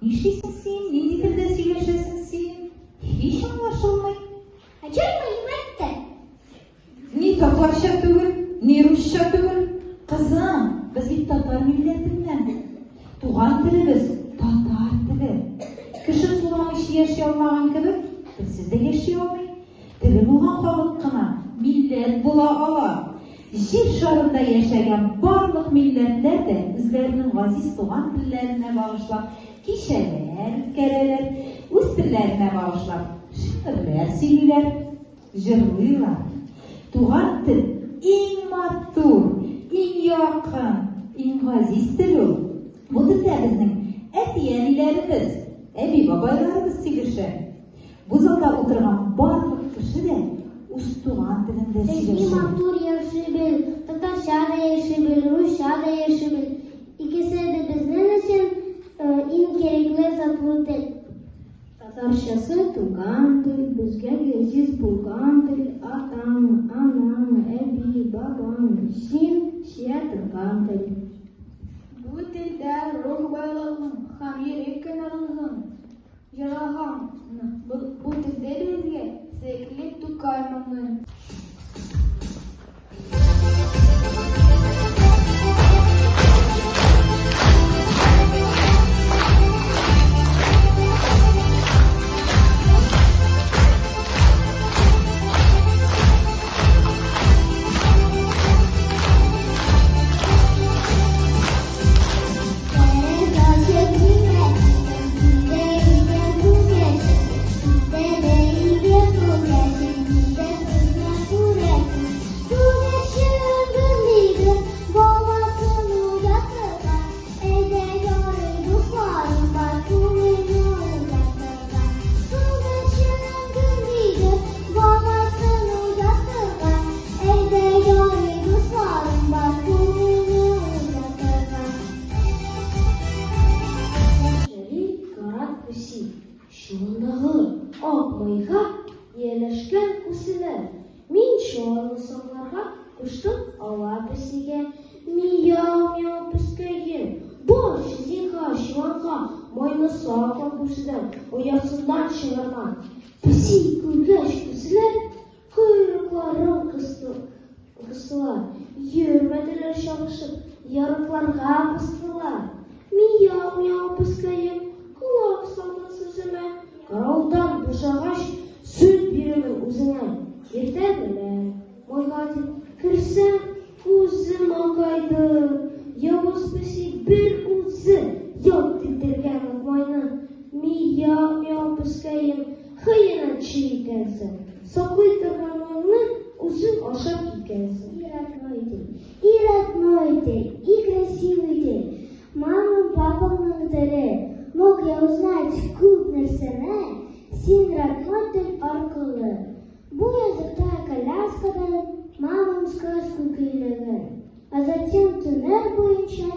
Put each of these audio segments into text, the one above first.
Нишлисең син, нинди телдә сөйләшәсең син? Һич аңлашылмый. О чем понимать-то? Ни татарча түгел, ни русча түгел. Кызым, без бит татар милләтеннән. Туган телебез татар теле. Кеше суламыйча яши алмаган кебек, телсез дә яши алмый. Теле булган халык кына милләт була ала. Җир шарында яшәгән барлык милләтләр дә үзләренең газиз туган телләренә багышлап кичәләр үткәрәләр, үз телләренә багышлап шигырьләр сөйлиләр, җырлыйлар. Туган тел иң матур, иң якын, иң газиз тел ул. Бу телдә безнең әти-әниләребез, әби-бабайларыбыз сөйләшә. Бу залда утырган барлык кеше дә үз туган телендә Без сөйләшә. матур яшибез, татарча да яшибез, русча да яшибез. Икесе дә безнең өчен иң кирәкле затлы тел. Татарчасы туган тел, безгә газиз булган тел, атаң, анаң, әби, бабаң, син сөя торган тел. Бу телдә рух байлыгың һәм йөрәк кыйналыгың җырлаган. Бу телдә безгә сөекле Тукай моңы. Шәри Карат песи, чоландагы ак майга ияләшкән күселәр. Мин чоланны сакларга куштым ала песигә. Мияу-мияу пескәем, барчы, зинһар, чоланга, майны сакла күседән, оясыннан чыгарма. Песи күргәч күселәр Койрыкларын кыстылар, йөрмәделәр чабышып, ярыкларга постылар. Мияу-мияу пескәем, колак салдың сүземә, каравылдан бушагач, сөт бирермен үзеңә. Иртә белән, майга дип, керсәм, күзем акайды, явыз песи бер үзе ялт иттергән акмайны. Мияу-мияу пескәем, хыянәтче икәнсең. Саклый торган майны үзең ашап киткәнсең. И родной ты, и родной ты, и красивый ты, мамам, папамның теле. Мог я узнать күп нәрсәне син родной тел аркылы. Бу языкта коляскадан мамам сказку көйләгән, а затем төннәр буенча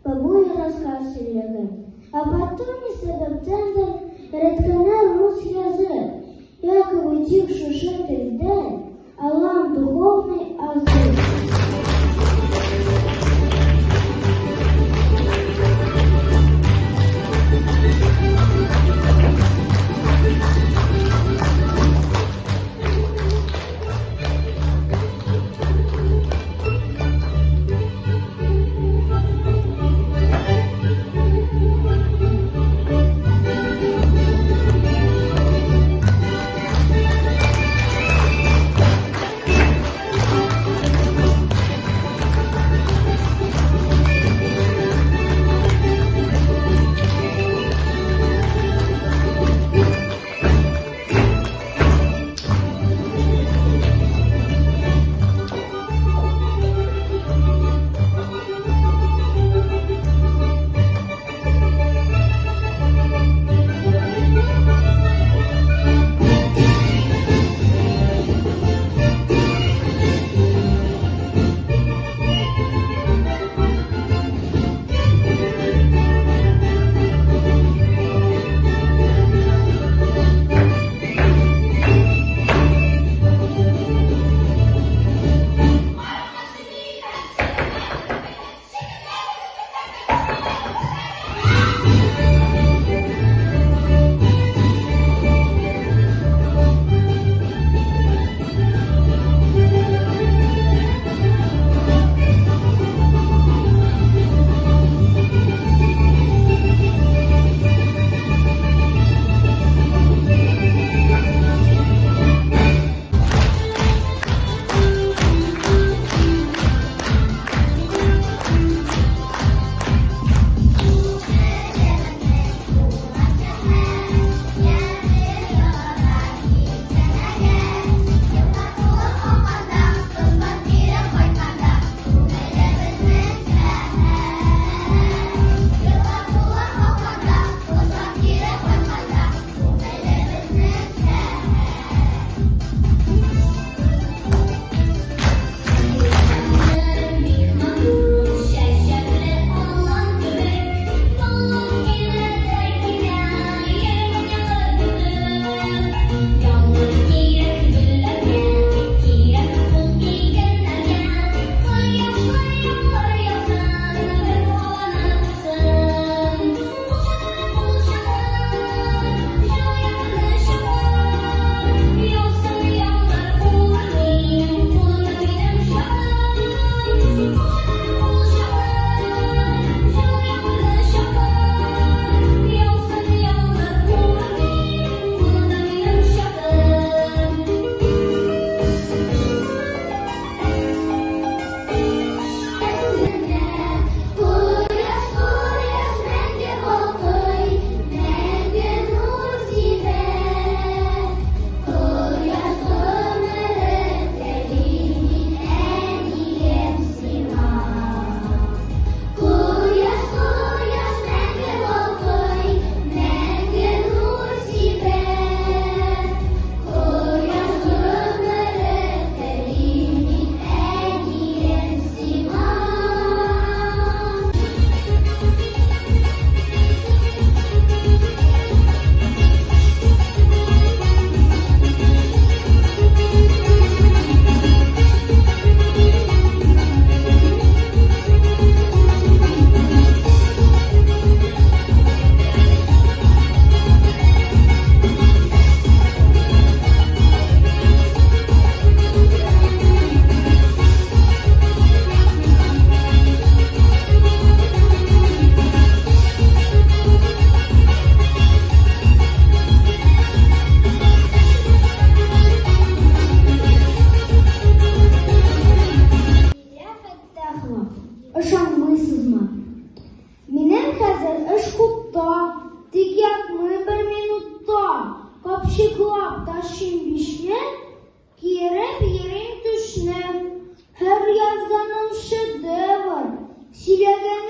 бабуля рассказ сөйләгән. А потом ни сәбәптәндер өйрәткәннәр рус язып. Якобы тик шушы телдән алам духовный азык. Эзләп йөрим төшне. Һәр язганым шедевр. Сөйләгәнем.